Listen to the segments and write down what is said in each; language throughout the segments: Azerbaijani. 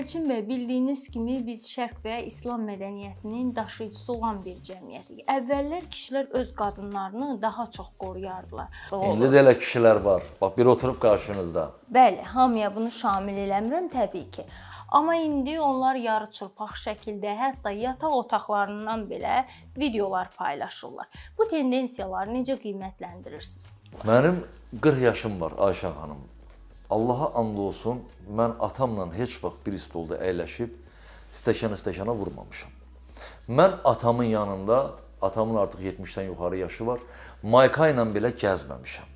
Elçin bəy, bildiyiniz kimi biz Şərq və İslam mədəniyyətinin daşıyıcısı olan bir cəmiyyətik. Əvvəllər kişilər öz qadınlarını daha çox qoruyardılar. İndi də elə kişilər var. Bax, biri oturub qarşınızda. Bəli, hamıya bunu şamil eləmirəm təbii ki. Amma indi onlar yarıçılpaq şəkildə, hətta yataq otaqlarından belə videolar paylaşırlar. Bu tendensiyaları necə qiymətləndirirsiniz? Mənim 40 yaşım var Ayşə xanım. Allaha and olsun, mən atamla heç vaxt bir stolda əyləşib stəkan-stəkana vurmamışam. Mən atamın yanında, atamın artıq 70-dən yuxarı yaşı var, mayka ilə belə gəzməmişəm.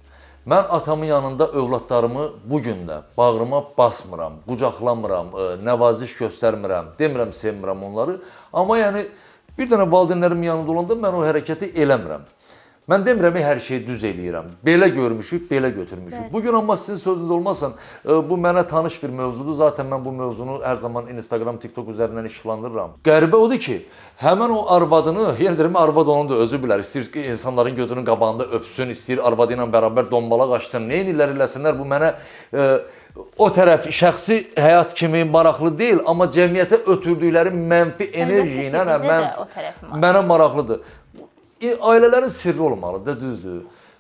Mən atamın yanında övladlarımı bu gün də bağrıma basmıram, qucaqlamıram, nəvaziş göstərmirəm, demirəm sevmirəm onları. Amma yəni bir dənə valideynlərimin yanında olanda mən o hərəkəti eləmirəm. Mən demirəm hər şeyi düz eləyirəm. Belə görmüşük, belə götürmüşük. Bəli. Bugün amma sizin sözünüz olmasın, bu mənə tanış bir mövzudur. Zaten mən bu mövzunu hər zaman Instagram, TikTok üzərindən işıqlandırıram. Qəribə odur ki, həmən o arvadını, yenə deyirəm, arvad onun da özü bilər. İstəyir ki, insanların gözünün qabağında öpsün, istəyir arvadı ilə bərabər dombalaq açsın, nə edirlər eləsinlər. Bu mənə o tərəf şəxsi həyat kimi maraqlı deyil, amma cəmiyyətə ötürdükləri mənfi enerji ilə mənə maraqlıdır. Ailələrin sirri olmalıdır, düzdür.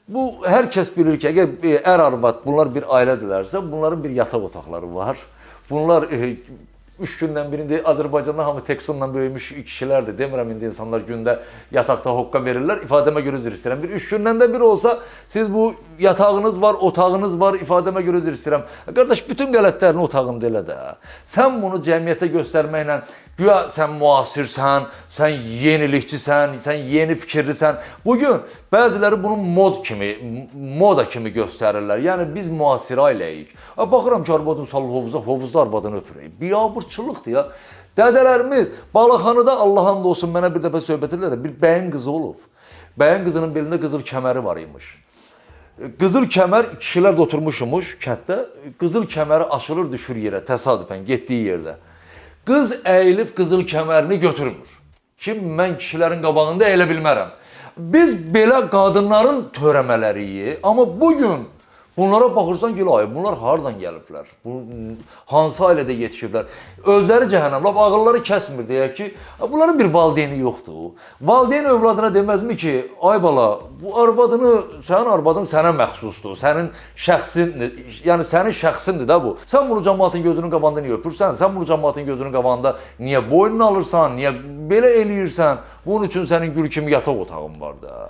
Bu, hər kəs bilir ki, əgər ər arvad, bunlar bir ailədirlərsə, bunların bir yataq otaqları var. Bunlar 3 gündən birində Azərbaycanda hamı teksonla böyümüş kişilərdir. Demirəm, indi insanlar gündə yataqda hoqqa verirlər. İfadəmə görə üzr istəyirəm. Bir 3 gündən də bir olsa, siz bu yatağınız var, otağınız var, ifadəmə görə üzr istəyirəm. Qardaş, bütün qələtlərini otağında elə də. Sən bunu cəmiyyətə göstərməklə, güya sən müasirsən, sən yenilikçisən, sən yeni fikirlisən. Bugün bəziləri bunu mod kimi, moda kimi göstərirlər. Yəni biz müasir ailəyik. Baxıram ki, arvadın salır hovuzda, hovuzda arvadını öpürək. Biabırçılıqdır ya. Dədələrimiz balıxanıda, Allah and olsun, mənə bir dəfə söhbət edirlər, bir bəyin qızı olub. Bəyin qızının belində qızıl kəməri var imiş. Qızıl kəmər, kişilər də oturmuşmuş kənddə, qızıl kəməri açılır, düşür yerə, təsadüfən, getdiyi yerdə. Qız əyilib qızıl kəmərini götürmür. Ki, mən kişilərin qabağında əyilə bilmərəm. Biz belə qadınların törəmələriyik, amma bugün bunlara baxırsan ki, ay, bunlar hardan gəliblər, hansı ailədə yetişiblər. Özləri cəhənnəm, lap ağılları kəsmir deyək ki, bunların bir valideyni yoxdur. Valideyn övladına deməzmi ki, ay bala, bu arvadını, sənin arvadın sənə məxsusdur, sənin şəxsindir, yəni sənin şəxsindir də bu. Sən bunu cəmaatın gözünün qabağında niyə öpürsən, sən bunu cəmaatın gözünün qabağında niyə boynunu alırsan, niyə belə eləyirsən, bunun üçün sənin gül kimi yataq otağın var da.